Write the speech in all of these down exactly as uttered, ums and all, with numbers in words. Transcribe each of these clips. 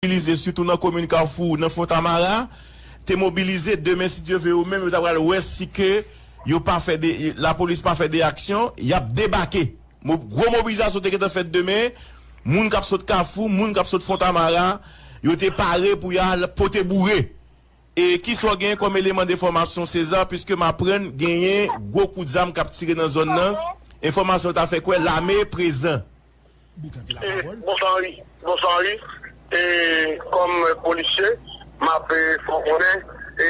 mobilize, sitou nan komin Kafou, nan Fontamara, te mobilize. Demen, si Dye vle, yo menm, yo ta pral wè si ke yo pa fè de, lapolis pa fè de aksyon, y ap debake. Mo-, gwo mobilizasyon te gentan fèt demen. Moun k ap sot Kafou, moun k ap sot Fontamara, yo te pare pou y al pote boure. E kisa w genyen kòm eleman denfòmasyon, César, piske m aprann genyen gwo kout zam k ap tire nan zòn nan? Enfòmasyon ta fè kwè lame prezan. E, bonswa Henri. Bonswa Henri. E, kòm polisye, m ap, e, fè w konnen, e,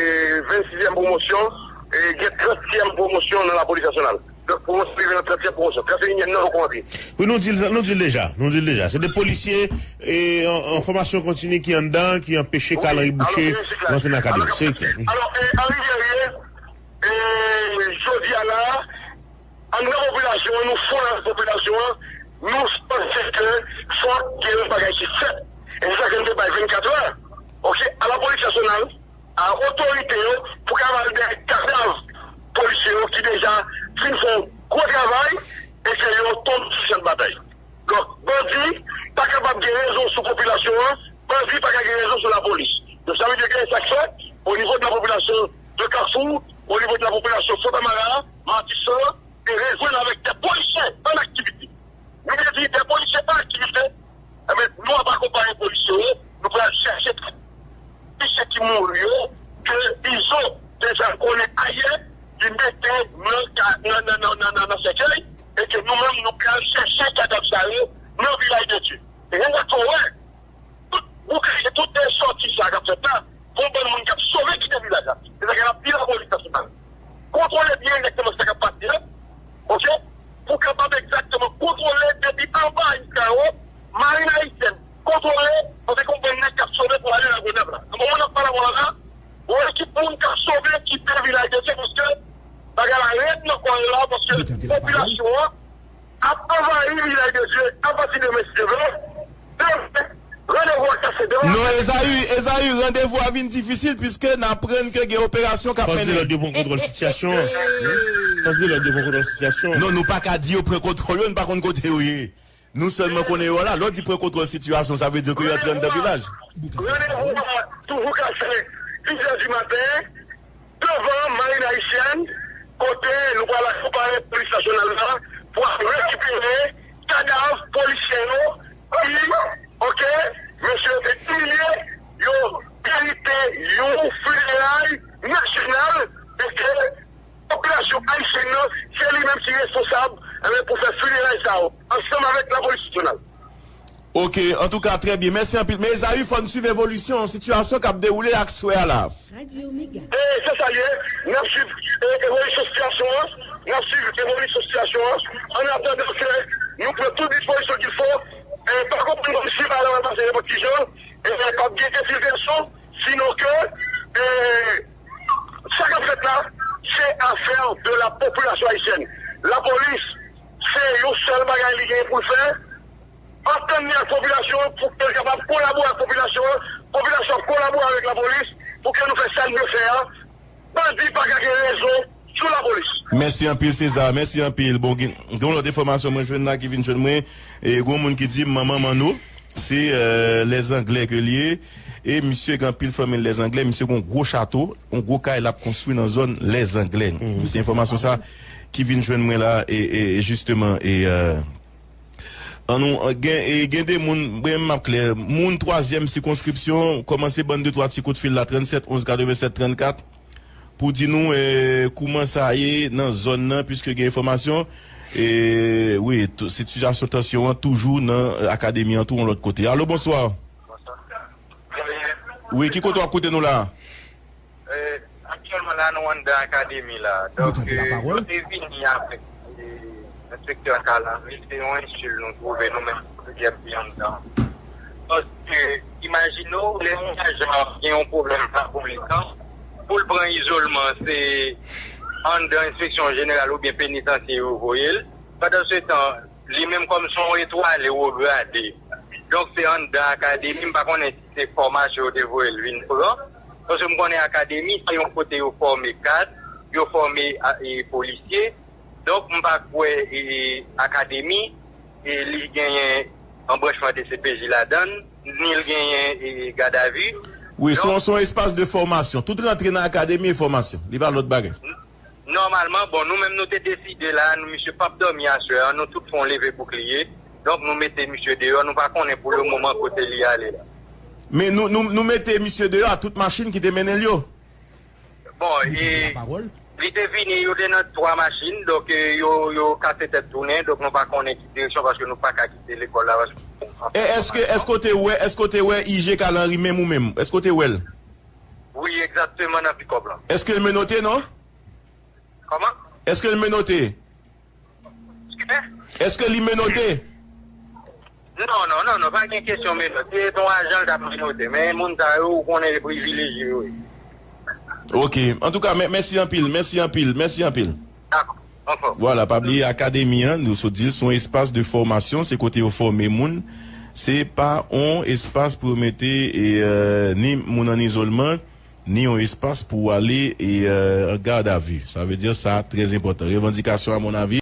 vennsizyèm pwomosyon, e, gen trantyèm pwomosyon nan lapolis nasyonal. Donk, pwomosyon rive nan trantyèm pwomosyon. Trantenyèm nan, nou konn antre. Wi, nou di l, nou di l deja. Nou di l deja. Se de polisye, e, an, an fòmasyon kontini ki anndan, ki anpeche Carl Henry Boucher rantre nan akademi. Se klè. Alò, e, Henri Guerrier, e, jodi a la, anndan popilasyon an, nou fon nan popilasyon an, nou panse ke fòk gen yon bagay ki fèt. E se sa ke nou te bay vennkat è, oke, a lapolis nasyonal, a otorite yo, pou kapab dèyè kadav polisye yo ki deja fin fè yon gwo travay e ke yo tonbe sou chan batay. Donk, bandi pa kapab gen rezon sou popilasyon an, bandi pa ka gen rezon sou lapolis. Donk, sa vle di ke sa k fè, o nivo de la popilasyon de Kafou, o nivo de la popilasyon Fontamara, Matisan, te rejwenn avèk de polisye an aktivite. Nou vle di de polisye an aktivite, enben, nou ap akonpaye polisye yo, nou pral chèche polisye ki mouri yo, ke Izo te fè konnen ayè, li mete nan, nan, nan, nan, nan, nan sèkèy, e ke nou menm, nou pral chèche kadav sa yo nan Vilaj de Dye. E nou wè, tout boukay, tout sòti sa k ap fèt la, gon bann moun k ap sove kite vilaj la. Se sa k ap di lapolis nasyonal. Kontwole byen egzakteman sa k ap pase a, oke? Pou kapab egzakteman kontwole depi anba jiska anwo, marin ayisyèn kontwole, paske gon bann nèg k ap sove pou ale Lagonav la. Nan moman n ap pale avè w la, gon ekip moun k ap sove kite Vilaj de Dye, paske bagay la rèd nan kò yo la, paske popilasyon an ap anvayi Vilaj de Dye apati demen, si Dye vle. Demen, randevou a kase demen. Non, Ezaü, Ezaü, randevou a vin difisil piske n aprann ke gen operasyon k ap mennen. Fòs de lòd yo pran kontwòl sitiyasyon an. Fòs de lòd yo pran kontwòl sitiyasyon an. Non, nou pa ka di yo pran kontwòl yo, nou pa konn kote yo ye. Nou sèlman konnen yo la. Lè w di pran kontwòl sitiyasyon, sa vle di ke yo antre anndan vilaj. Randevou a toujou kase, sis è di maten, devan marin ayisyèn, kote nou pral akonpaye polis nasyonal la pou al rekipere kadav polisye yo ki, oke, mesye yo te imilye, yo merite yon fineray nasyonal, e ke popilasyon ayisyèn nan, se li menm ki responsab, enben, pou fè fineray sa yo, ansanm avèk lapolis nasyonal. Ok, antouka, trè byen. Mèsi anpil. Men Ezaü, fò n swiv evolisyon sitiyasyon k ap dewoule ak swè a la. E se sa l ye. N ap swiv, e, evolisyon sitiyasyon an. N ap swiv evolisyon sitiyasyon an. An atandan ke nou pran tout dispozisyon ki fo, e, pa konprann kòmsi bagay la pral pase nenpòt ki jan, e, p ap gen enfiltrasyon, sinon ke, e, sa k ap fèt la, se afè de la popilasyon ayisyèn. Lapolis, se yon sèl bagay li genyen pou l fè, antann li ak popilasyon an pou ke l kapab kolabore ak popilasyon an, popilasyon ap kolabore avèk lapolis pou ke nou fè sa n dwe fè a. Bandi pa ka gen rezon sou lapolis. Mèsi anpil, César. Mèsi anpil. Bon, gen gen yon lòt enfòmasyon mwen jwenn la ki vin jwenn mwen. E, gen yon moun ki di m manman Manno, se, e, Lèzanglè ke l ye. E misye gen anpil fanmi l Lèzanglè. Misye gen yon gwo chato, yon gwo kay l ap konstwi nan zòn Lèzanglè. Se enfòmasyon sa ki vin jwenn mwen la, e, e, e jisteman, e, e, An nou, gen, e, gen de moun, mwen menm m ap klè, moun twazyèm sikonskripsyon, kòmanse ban n de twa ti kout fil la, tranntsèt onz katrevennsèt trannkat, pou di nou, e, kouman sa ye nan zòn nan, piske gen enfòmasyon, e, wi, tou- sitiyasyon tansyon an toujou nan, e, akademi an tou yon lòt kote. Alo, bonswa. Wi, ki kote w ap koute nou la? E, aktyèlman la, nou anndan akademi la. Donk, e, nou te vini avèk, e, enspektè Kalanri, se yon ensil nou twouve nou menm ki anndan. Paske, imajine w, lè yon ajan gen yon pwoblèm pa pou letan, pou l pran izolman, se anndan enspeksyon jeneral oubyen penitansye yo voye l. Pandansetan, li menm kòm se yon etwale wograde. Donk, se anndan akademi, m pa konnen si se fòmasyon yo te voye l vin pran. Paske m konnen akademi, se yon kote yo fòme kad, yo fòme a, e, polisye. Donk, m pa kwè, e, akademi, e, li genyen anbranchman D C P J ladan l, ni l genyen e, gadavi. Wi, se yon espas de fòmasyon. Tout rantre nan akademi e fòmasyon. Li pa lòt bagay. Nòmalman, bon, nou menm nou te deside la, nou misye p ap dòmi aswè an, nou tout fè yon leve boukliye. Donk nou mete misye deyò, nou pa konnen pou le moman kote li ale la. Men nou, nou, nou mete misye deyò a tout machin ki te mennen l yo. Bon, e li te vini, yo te nan twa machin, donk e, yo, yo kase tèt tounen, donk nou pa konnen ki direksyon paske nou pa ka kite lekòl la. Paske, e èske, èske w te wè, èske w te wè I G Kalanri menm ou menm? Èske w te wè l? Wi, egzakteman nan pikòp la. Èske l menote, non? Kòman? Èske l menote? Èske li menote? Non, non, non, non, pa gen kesyon menote. Se yon ajan l t ap menote. Men moun sa yo, ou konnen, yo privilejye yo ye. Ok. Antouka, mèsi anpil, mèsi anpil, mèsi anpil. Dakò. Anfòm. Vwala, pa bliye akademi an, nou sot di l, se yon espas de fòmasyon, se kote yo fòme moun. Se pa yon espas pou yo mete e, euh, ni moun an izolman, ni yon espas pou w ale e, euh, an gadavi. Sa vle di sa trè enpòtan. Revandikasyon, amonavi,